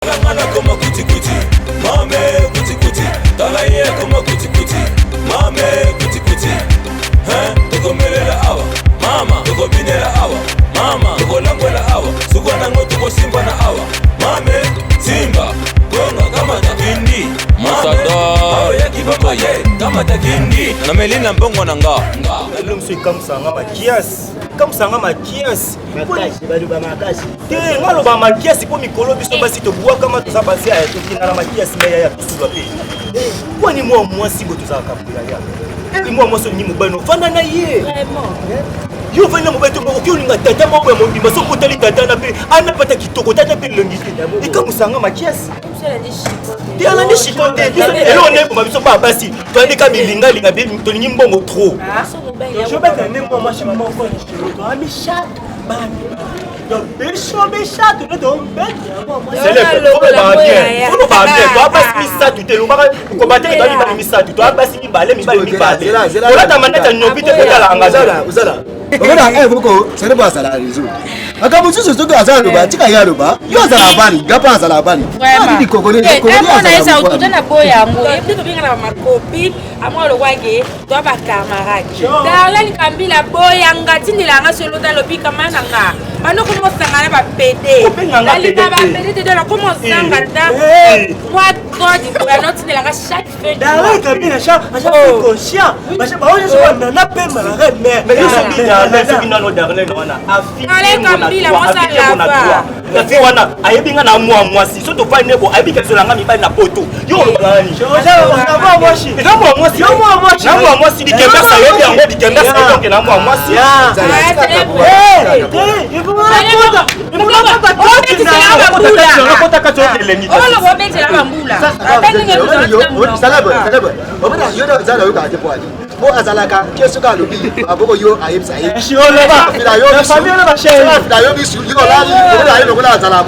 Nga nakoma kutikuti mame kutikuti tala ye akoma kutikuti mame kutikuti hein tokomelela awa mama tokobinela awa mama tokolangwela awa suka nango tokosimbana awa mame simba gonga kamata kindi Matador. oyaki bamba ye kamata kindi nameli na mbongo na nga Lelo mosusu ekamwisaka nga makiasi ekamwisaka nga makiasi makasi baloba makasi te nga loba makiasi mpo mikolo biso basi tobwakama toza basi ya tokenda na makiasi me yaya tosulwa mpe kwani mwa mwasi boye tozalaka boye yaya mwa mwasi olingi mobali nofanda na ye yo ofandi na mobali to okoki olinga tata moko ya mobimba soki otali tata na mpe ana pata kitoko tata mpe elongi te ekamwisaka nga makiasi te alandi shiko te eloko nde eboma biso baa basi toyandika bilingalinga tolingi mbongo trop. Tozobeta nde mwa mwasi mama okona shiro toa misato bana donc biso misato nde tobeta mwa mwasi. Olobaka bien, olobaka bien. Toa basi misato te, lobaka koba te. Toa mibale misato, toa basi mibale mibale mibale. Kolata mandati ya nyopi te, kotalaka nga. Ozala omona moko sene po azala réseau makambo mosusu soki aza aloba tika ye aloba yo azala bani nga mpe azala bani nini kokoni. Na boya yango ebi tobenga na bamacopine amwa lokwake toa bacamarade Darlene Kambila boyanga tindelanga solo talobi kama na nga bando komi osanga na bapede nalinga bapede te dola komi osanga ta mwa code boya notindelanga chaque fin. Darlene Kambila chaque conscient baoyo nyonso banana pemba na reine mère. Mais yo soki Darlene, soki nano Darlene wana. Darlene Kambila mwasa. Lava fi wana ayebi nga na mwa mwasi so tofandi ndeko ayebi kesola nga mibali na poto yo olobaka nani? Eza mwa mwasi na mwa mwasi dikembers ayebi yango dikembers ayebi na mwa mwasi. Kota kati okelengi. Obetela bambula. Omona yo oyokaka te po ali po azalaka ke soki alobi aboko yo ayebisa ye yo bisu yo olali omona ye lokola azala.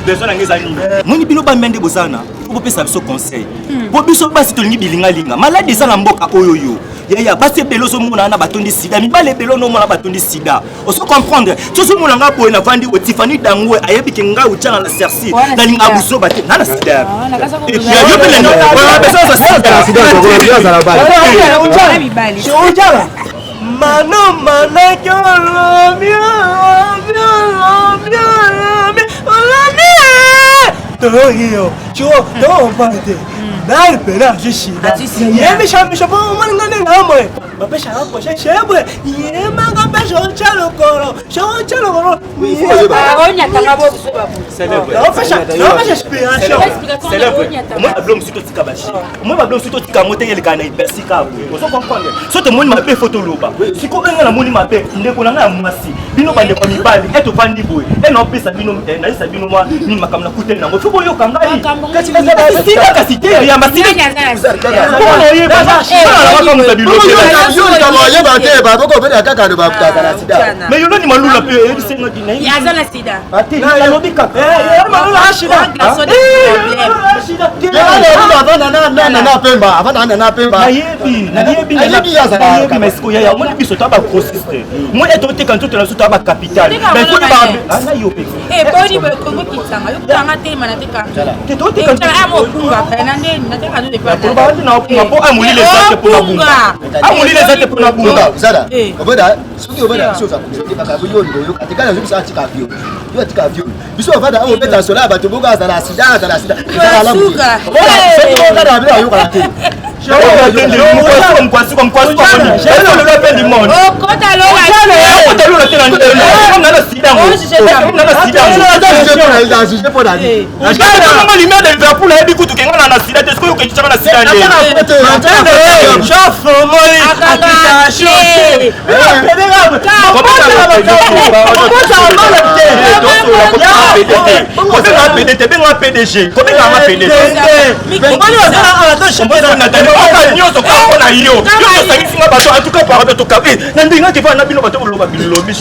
Besoin na nga eza nini? Moni bino bamia nde bozana po bopesa biso conseil po biso basi tolingi bilingalinga maladi eza na mboka oyo yo yaya basi ebele ozomona wana batondi sida mibale ebele onomona batondi sida ozo comprendre ti ozomona nga boye navandi boye Tifani Dangwe ayebi ke ngai otyanga na cerci nalinga buzoba te nga na sida yo mpe. Ojala mano manake olobi olobi olobi olobi olobi toyoki yo tio tocomprendre te nani pena azwi sida ye misha mpo omoni nga ndenge amoye bapesaka koshe shebwe yemanga mpe sotya lokolo sotya lokolo. Onyatanga bo biso. Naopesa inspiration. Omoi babilo mosusu totika bashi omoi babilo mosusu totika yango te eleka na esika boye ozo comprendre so tomoni mabe fo toloba sikoyo nga namoni mabe ndeko na ngai ya mwasi bino bandeko ya mibali e tovandi boye e naopesa bino nayesa bino mwa nini makambo nakuteli nango fo boyoka ngai kasi sida kasi te yamba sida mpona oyeba. Oyeba te baboko obeta kaka aloba azala sida. Mais yoloni malula mpe oyebisengaki. Aza na sida. Ate nalobi kaka. Avanda pemba avanda na pemba. Nayebi nayebi nayebi mais sikoyo yaya omoni biso toya bagrossiste moi ete oteka nzoto na biso toya bacapital mais na yo mpe. Boni boye kongo kitanga yo kutanga tema nateka. Koloba te na opunga mpo amolili eza te mpona bunga amolili eza te mpona bunga. Zala obeda soki obeda biso oza makambo yo olingo oyoka te kaka biso atika avio yo atika avio biso ovanda awa obeta sola ya bato boko azala sida azala sida soki okana na bino ayokaka te. Mkwasuka limoni okota lola te na sida na sida nga lumière de Liverpool ayebi kutu ke nga na sida te sikoyo okekisaka na sida nde. Chafomoi akita shote. Kobenga PD te, benga PDG, kobenganga PDG nyonso kaka mpo na yo yo tosangisinga bato en tout cas pardon tokabe na ndenge te na bino bato boloba bilobi.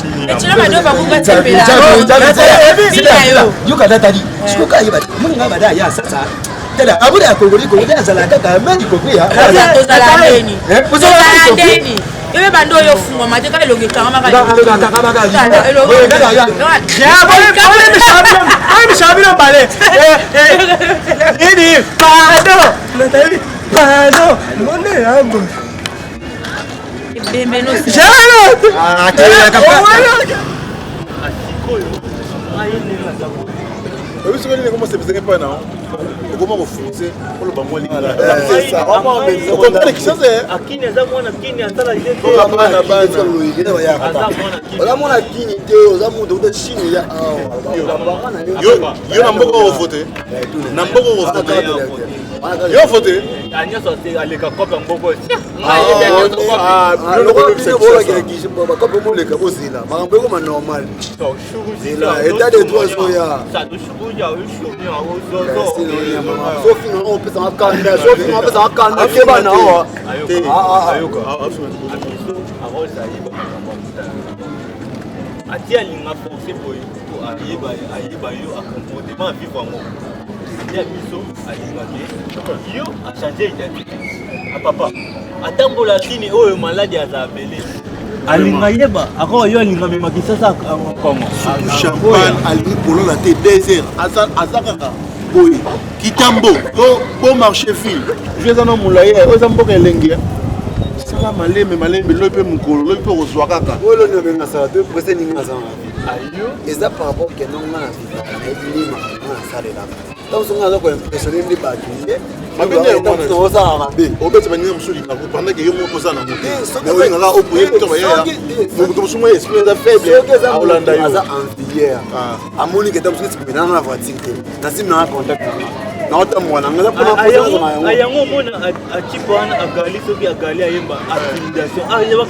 Yoka datali sikoyo kayeba moninga bada ya sasa tala abona ya kongoli kongoli azala kaka meni kokwi. Tozala ndeni. Yo mpe banda oyo ofungwama te kaka elongi ekangamaka. Oyebisaka bino bale nini? Pardon, natali, pardon, monde yango. Ebembe no. Charlotte. Oyebi soki nini ekoma sepesaka epai na okoma koforce oloba mwa Akini aza mwana kini, asala Oza mwana kini te, oza moto uta Chine ya awa. Yo na mboka ovote, na mboka ovote, yo vote. Nyonso aleka kope mboko. Bakope moleka, bozela makambo ekoma normal. Zela état de droit ezoya. Sofinga opesanga kanda, sofinga opesanga kanda, keba na awa. Ati alinga force boye po ayeba, ayeba yo acomportement avivre yango ya biso. Alingaki yo achange identité. Apapa atambola kini oyo maladi aza abele, alinga yeba ako yo alinga mema Kisasa Kongo. Champagne alingi kolala te 2 heures, aza kaka boye kitambo to bon marché ville. Je eza na molai oyo eza mboka elengi. Sala malembe malembe, loyi mpe mokolo, loyi mpe okozwa kaka. Oyo nini obenga sala to presse ninga aza na eza par rapport ke no nga na vivaka, nayebi nini makambo nga nasalelaka. Ntango songa aza koimpressionne nde bato ye osala mabe. Obeti baninga mosusu lingako pendant ke yo moko oza nango te, olingaka opoye to bayaya moto mosusu mwa esprit eza faible akolanda yo. Aza envier, amoni ke ntango mosusu nanga na voiture te, nasimi nanga contact nanga naotambola nanga eza mpona yango. Omona atipe wana agali, soki agali ayemba intimidation.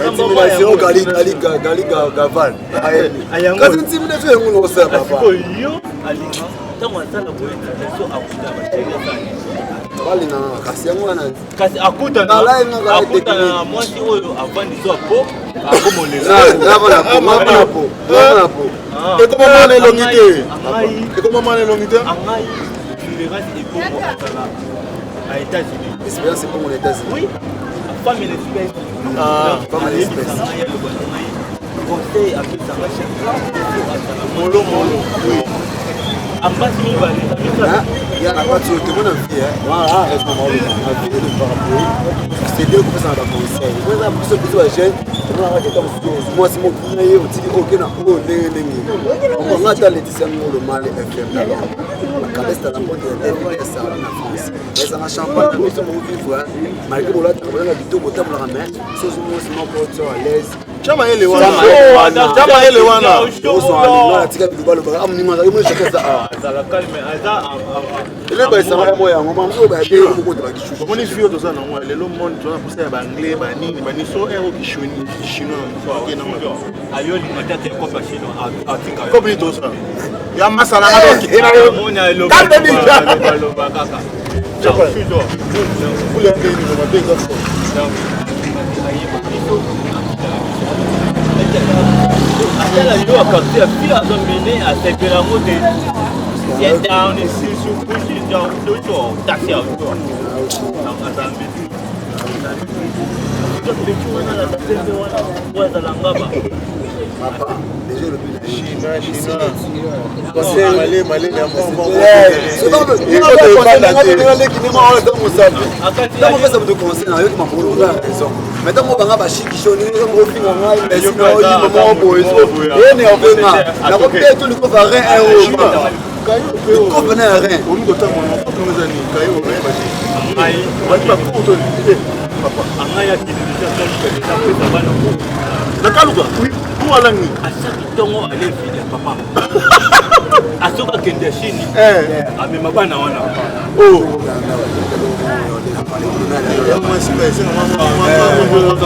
Intimidation gali gali gali gaval, kasi intimidation yango naosala papa. Yo alinga ntango asala boye intimidation, akuta basheri asala. Balingana kasi yango wana. Kasi akutana na mwasi oyo avandi so apo akomolela. Ekoma mwana elongi te, ekoma mwana elongi te. Angai espérance ekongo azala à États-Unis. Espérance ekongo na États-Unis. Oui, femme en espèce. Femme en espèce. Conseil apesanga chaque fois azala molo molo. Ambasi mibale. Ya na kati oyo temona vie wana raison maoloba na vie de par rapport, c'est bien kopesana baconseil. Eza biso biso bajeune, tomonaka keta mosusu mwasi moko na ye otiki oke na oyo ndenge ndenge okonga. Ata Leticia Ngolo Male FM na Londres, bakabesta na mbote ya David Esala na France, ezanga champagne na biso movivre malgré bolataka bolanga kitoko, botambolaka, mais soso mwasi moko to à l'aise. Chama ele wana, chama ele wana. Ozwa atika biloba lobaka amonima azali moni chaka eza awa. Azala calme, aza. Eloko esangaka mo yango mamosu oyo bayabe moko te bakishu. Omoni vie oyo toza nango lelo, monde toza na posa ya baanglais banini banini so ere chinois Ayo linga te ate kopa chinois atika. Kopi nini tosala ya masala nga tokende na yo. Moni aloba kaka. Kule ndeni mabe eza fort. Atala yo akarti ya fille azomene asepela yango te. Down lisusu pushi taxi donc azambe wana oyo azala ngaba. Papa déjà elobi. Chinois, chinois, malé malé ya Ntango opesa moto conseil, nayoki makolo, oza na raison, mais ntango obanga bashikisho ofinga ngai oyimba moko boye énerve nga, nakobeta to likofa rein likofa na ya rein. Olingi kotambola eza nini kaye oyeba te bati bakuto papa. Angai akende deja kaluka deja apesa bana. Nakaluka po alangi. Asaki ntongo alevi ya papa, asoki akende ya Chine amema bana wana.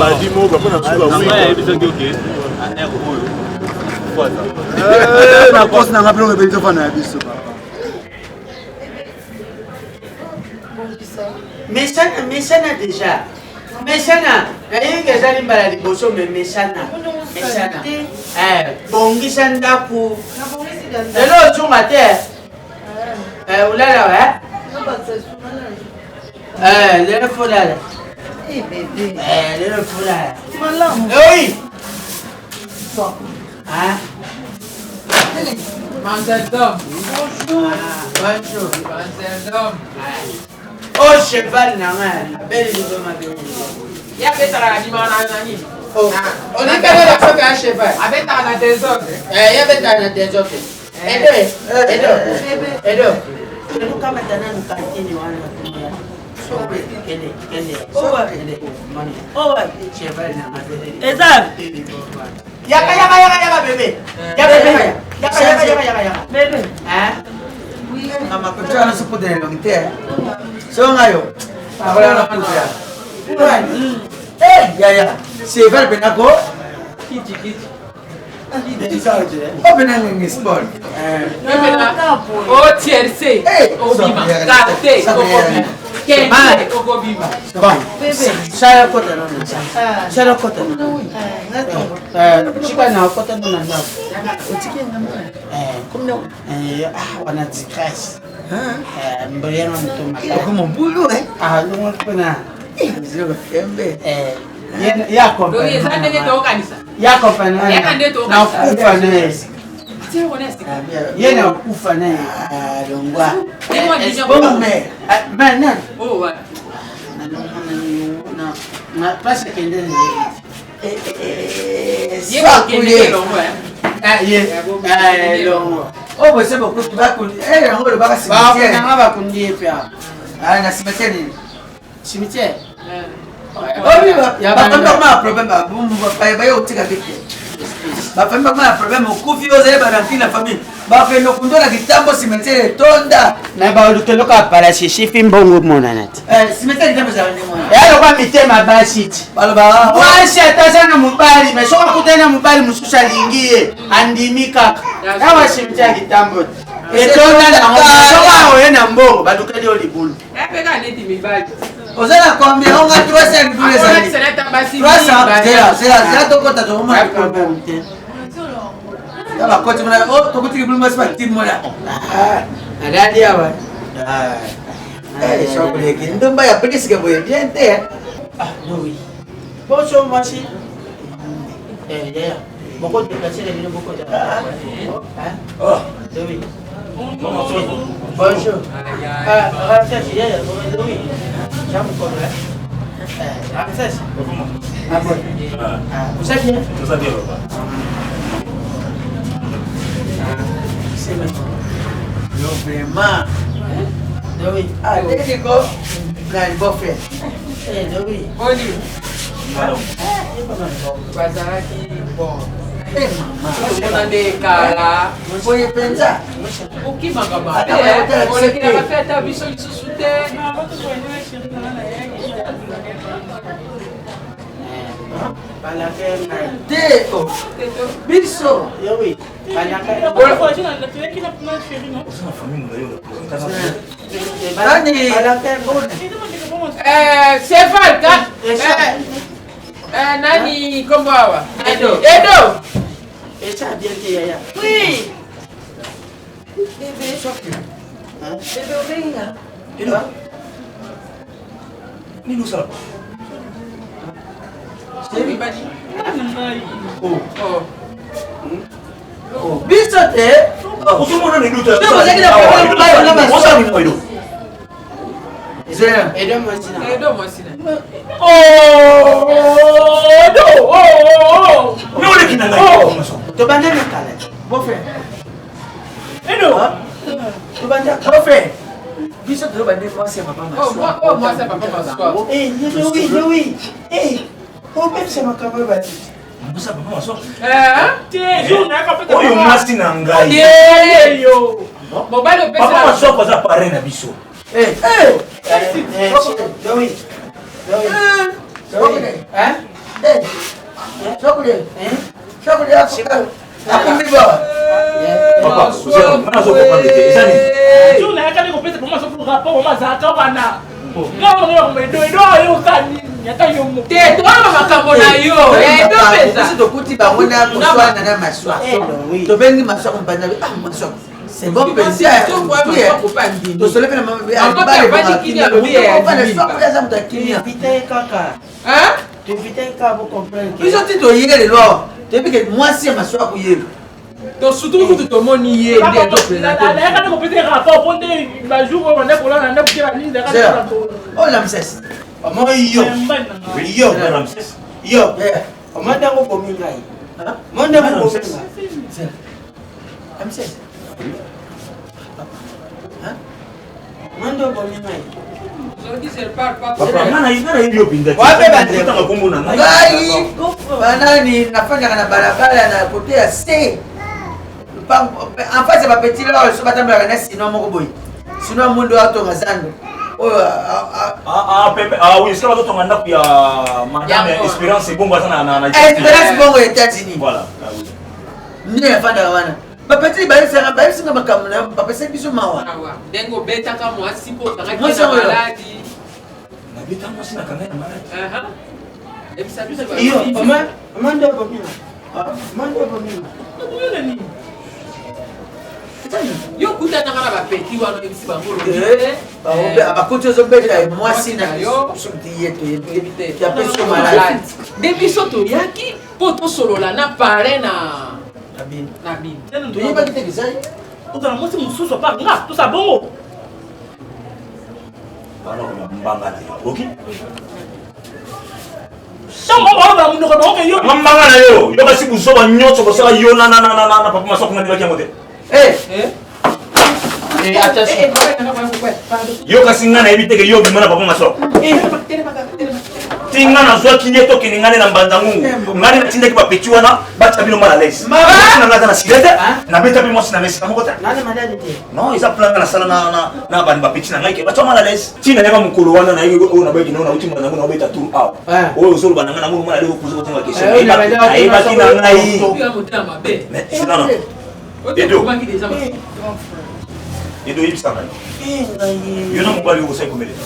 Badimo bapona suka. Ayebisaki oke aire oyo. Na kosi nanga biloko ebeli, tofanda ya biso papa. Mesana, mesana déjà, mesana. Nayebi ezali mbala liboso, me mesana, mesana. Bongisa ndako lelo, ozonga te, olala lelo, folala. Eh bébé. Eh, lelo fula. Malamu. Eh oui. Hein? Manzeldom. Bonjour. Ah, bonjour. Manzeldom. Oh cheval na nga. Belle liboma belle. Ye abetaka na bima na nani? Oh. Onikala la soka ya cheval. Abetaka na désordre. Eh, ye abetaka na désordre. Edo, Edo, Edo. Elukamata nanu kantine wana. Kende, kende. Kende. Moni. Cheval na nga. Eza. Yaka, yaka, yaka, yaka, bébé. Yaka, yaka, yaka, yaka, yaka, yaka, yaka. Bébé. Hein? Mama kotia wana sopoudre elongi te so ngai yo akola na poudre eh yaya cheval mpena ko Kiti, kiti. o mpena ngenge sport O tiercé, obima. Quarté, okobima. Quinté, okobima. Sala kota nano. Sala kota nano. Chika na kota nano na. Eh, comme eh ah wana disgrace. Eh, mboyano mtoma. okoma bulu eh Ah, longo kuna. zilo kembe Eh, ya Donc, eza ndenge comprendre. tokokanisa. Ya comprendre. Yaka nde Na tokokanisa. kufa naye. Tia kona ya sika. Ye na kufa naye. Ah, longwa Ndenge wa ndenge bongo ya- mare Mais non. Oh, ouais. Na na place kende na. Ye kokende swakuye elongo, eh. Ah, ye. Eh, longo. oyo bose bokutu bakundi eh yango olobaka cimetière Bakunanga bakundi ye pe awa. ah na cimetière nini Cimetière. obi bafami bakoma na problème baye otika te bafami bakoma na problème okufi ozali barankine na famille bakende okundola kitambo cimetière etonda Na balukeloka parashishi mbongo monana te. cimetière kitambo ezala ndenge wana Eya lokwa mitema basi ti. balobaka Mwasi ata aza na mobali me soki akutani na mobali mosusu alingi ye andimi kaka. Awa cimetière kitambo te. Etonda nango soki aoye na mbongo balukeli yo libulu. Eh, pe kaka neti mibali. oza na combien onga 300 libulu ezali Akolakisa na ata basi 300 mibali. zela zela zela tokota tokomona Problème te. ya bakoti mona tokoti libulu basi batimi mona Alali awa. sokuleki ndumba ya prisike boye bien te Ah, oui. Bonjour, mwasi. Eh, yaya. Boko déplacer les bino boko. Hein? Oh. Oui. Bonjour. Ah, Ramsès, yaya, oui. Jean Mukolo, hein? Eh, Ramsès. Ah bon. Ah, vous êtes bien? Toza bien papa. C'est maintenant. yo vraiment Oui. ah ndenge ko na beau-frère Eh, oui. Boni, Malamu. bazalaki bon. Eh, mama Tomona nde kala. boye mpenza Okimaka mabe, Ata eh. bakotala biso Olekelaka te. mpe ata biso lisusu te. Balaka ngai. te oh, biso Oui. Balaka. Oza na famille molayi oyo. nani Balaka. Eh, Cheval, ka- Eh, eh, eh, nani kombo awa? Edo. Edo. Et ça bien te yaya. Oui. Bébé. Bébé obenga. Edo. Nini osala? Mibali. Oh. Oh, biso te Ozomona na Edo te. Te, ozalaki na problème mobali na basi. Osala nini na Edo? zela Edo mwasi na. Edo mwasi na. Me oleki na ngai. Tobanda na kala. beau-frère Edo. Tobanda kala. beau-frère biso tozoba nde mwasi ya papa Oh, oh, mwasi ya papa Maswa. Eh, oui, oui. Eh, obebisa makambo oyo bati. Mbusa papa Maswa. Eh? Oyo mwasi na ngai. Ye. Mobali Papa opesa. Maswa aza parrain na biso. Eh, Eh, oui. Oui. Hein? sokule Hein? sokule akumbi bawa Papa, ozela, nga nazo comprendre te. Eza nini? Te, toyeba makambo na yo. Edo biso pesa. tokuti bango na koswana na maswa Eh, oui. tobengi maswa kompanda ah maswa C'est bon mpenza. Tosole mpe na Toinvite ye kaka. Toinvite ye kaka bocomprendre. Biso ti toye lelo awa toyebi ke mwasi ya Maswaku ye. Tosutuki kutu tomoni ye nde topresenteyaka kopesa rapport mpo nde bajour oyo banda kolala ndako te banini. Oyo Ramses. Omo yo yo yo, omo ndango obomi ngai, mo ndango obomi ngai. Ramses. Mo nde obomi ngai. Ngai banani, nafandaka na balabala na kote ya se, en face ya bapeti oyo so batambolaka na sino moko boye, sino mondo atonga zando oyo. Oui, esika bazotonga ndako ya madame Espérance Bongo, aza na Espérance Bongo ya États-Unis. Voilà. Nde nafandaka wana. Bapeti bayebisinga bayebisinga makambo na bapesaki biso mawa. Ndenge obetaka mwasi mpo okangaki Mwasi na yango yo. maladi. Nabeta mwasi, nakanga na maladi. Ebisa biso. Iyo, oma nde obomi ngai, oma nde obomi ngai. Yo okutanaka na bapeti wana, oyebisi bango. Bakuti ozobeta mwasi na yo soki ye toyebi te, apesi yo maladi. Nde biso toyaki mpo tosolola na parrain na na bino. Toyebaki te kezali. Ozala mwasi mosusu apart nga, tosala bongo. Bana koma mbanga na yo, oki? Ntango oloba monoko bango yo. Nga mbanga na yo, yo kasi buzoba nyonso kosala yo na papa Maswaku, nga ndibaki yango te. Yo kasi nga nayebi teke yo obima na papa Maswaku ti nga nazwaki ye, tokende nga nde na mbanza ngungu, nga nde natindaki bapeti wana batia bino mal à l'aise. Mwasi na nga aza na sida te, nabeta mpe mwasi na nga esika moko te. Nani maladi te? Non, eza plan nga nasala na bani bapeti na ngai ke batia mal à l'aise. Ntina yaka mokolo wana nayebi oyo nabayaki nao, nauti mbanza ngungu, naobeta tour awa, oyo ozoloba na ngai namoni mwana aleki okuza kotinga question, nayebaki na ngai. Mais non, Edo, Edo, yebisa ngai, yo na mobali oyo kosali komeleta?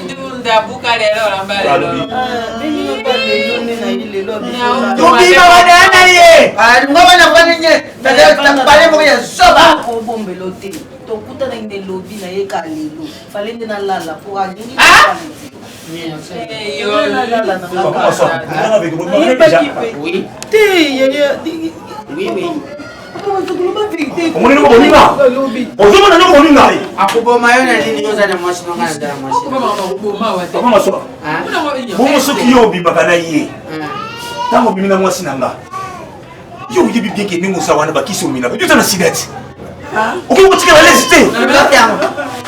Ndunda buka lelo lamba lelo. Tobimaka na na ye alingo bana vani nye bale moko ya zoba. Obombelo te, tokutanaki nde lobi na ye ka lelo, fale nde nalala po alingi nalala na te yaya. Omoni ndenge boninga, ozomona ndenge boninga. Akoboma yo na nini? Oza na mwasi nonga na zala mwasi. Papa Maswa, bongo soki yo obimaka na ye, ntango obimi na mwasi na nga, yo oyebi bien ke ndenge oza wana, bakisi omelaka, yo oza na sida ti okoki kotikala lesi te.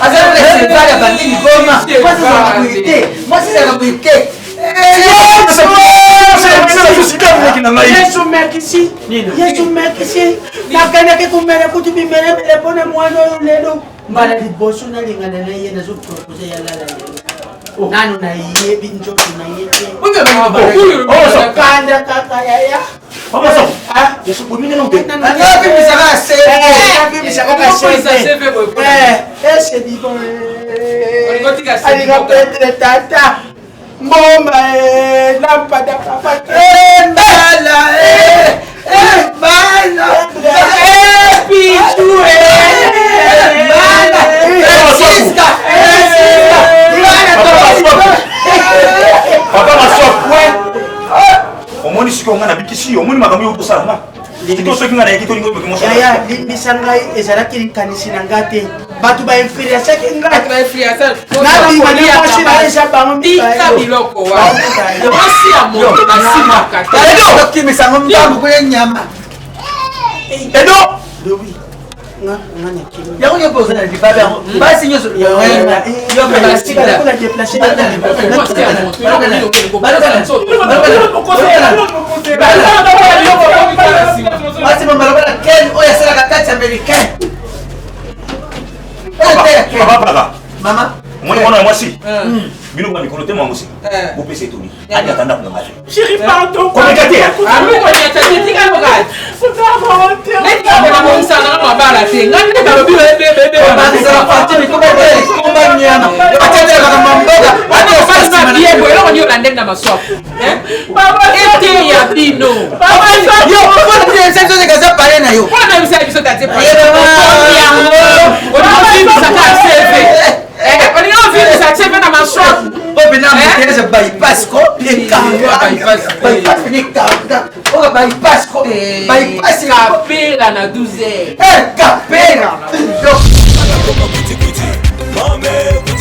Aza na ya bandi liboma. Mwasi ezalaka boye te, mwasi ezalaka boye te. Yesu merci, Yesu merci. Nakendaki komela kutu bimelemele mpona mwana oyo. Lelo mbala liboso nalingana na ye, nazopropose ya lala lelo, nanu nayebi nzoto na ye te, kanda kaka yaya. Abimisaka Abimisaka esedibo, alinga petre tata mboma lampada papa. Mbala mbala pichu. Mbala siska. Papa Maswaku, omoni sikoyo ngai nabikisi yo, omoni makambo yo tosala nga sikoyo, soki ngai nayeki tolingi obeki mwasi. Yaya, limbisa ngai, ezalaki likanisi na nga te, bato bainfluençaki ngai nabima na mwasi na eza bango. Tika biloko wana, mwasi ya moto basimaka te. Okimisa ngo mbangu kuna nyama. Edo. Lobi nga nga nakimi. Yango yo mpe oza na libabe yango, basi nyonso. Yo mpe Kuna déplace. Mwasi ya moto basi mamaloba ken oyo asalaka kati américain. Papa Paka. Mama. Omoni mwana ya mwasi bino kuna mikolo te, mwa mosika bopesa etoli aliaka ndako na ngai. Chéri, pardon. Komeka te. Nabongisana mabala te, ngai nde balobi. Nyama batiatelaka mamboka. Eloko nini olandi? chandele na maswaku eteya bino eza pale na yo mpona nayebisa biso tate yango olingovimbisaka cv olingi ovimbisa cv na maswaku oyo mpena motelesa bypass ko ekanga bypass pene ekanga oyo bypass ko bypass kapela na 12 heures kapela Mame.